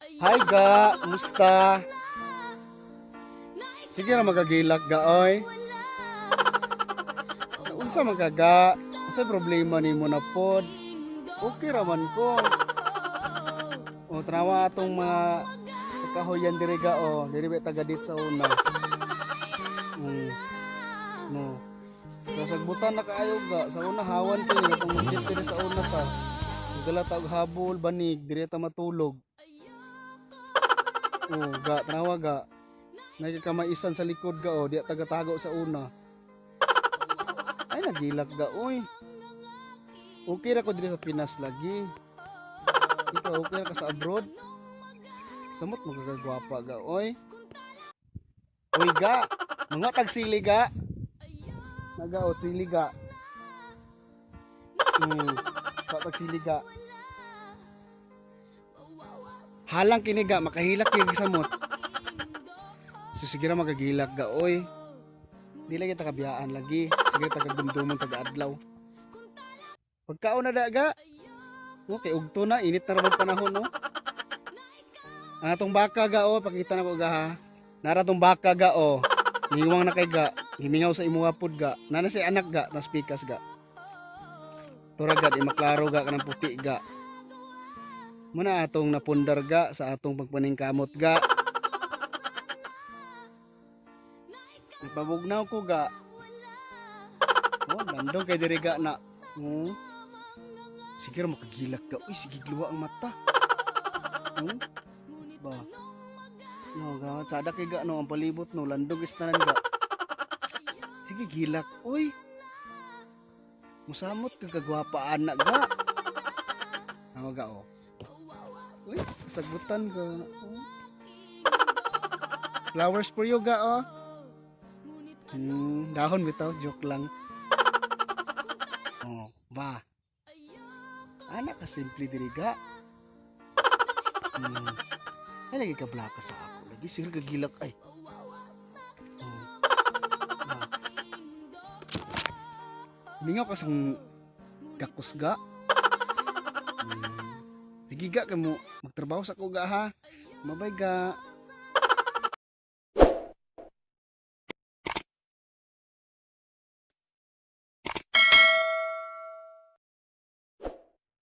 Hi ga, musta? Sige ra magagilak ga oy. Unsa man ka ga? Unsa problema nimo na pod? Okay ra man ko. O tanawa atong mga kahoyan diri ga o, diri ba taga dit sa una. No. Kasagbutan na kaayo ga sa una, hawan kay nga pamundit diri sa una ta. Dala ta og habol, banig, diri ta matulog. Oh, ga, tanawa ga. Nagkakamaisan sa likod ga oh, di taga-tago sa una. Ay, nagilak ga oy. Okay ra ko diri sa Pinas lagi. Ikaw, okay ra ka sa abroad? Samot mo kagwapa ga oy. Oy ga, mga tagsili ga. Naga o sili ga. Tag sili ga. Halang kini ga, makahilak kini samot. So sige ra magagilak ga oy. Di lagi ta kabiyaan lagi. Sige ta kagdumdumon taga adlaw. Pagkaon na da ga. Okay, ugto na, init na ra bag panahon, no. Ang atong baka ga oh, pakita na ko ga ha. Nara tong baka ga oh. Niwang na kay ga, himingaw sa imuha pud ga. Nana si anak ga, nas pikas ga. Tura ga, di maklaro ga kanang puti ga. Muna atong napundar ga sa atong pagpaningkamot ga. Nagpabugnaw ko ga. Oh, landong kay diri ga na. Oh. Sige ra makagilak ga. Uy, sige gluwa ang mata. Oh. Ba. No, ga, sada kay ga no ang palibot no, landong is tanan ga. Sige gilak, uy. Musamot ka kagwapa anak ga. Ano ga oh. Uy, sagbutan ga. Oh. Flowers for you ga oh. Dahon bitaw, joke lang. Oh, ba. Anak ka simple diri ga. Ay, lagi ka blaka sa ako. Lagi sir gagilak ay. Oh. Ba. Mingaw ka sang gakos ga. Sige ga kamo magtrabaho sa ko ga ha. Mabay ga.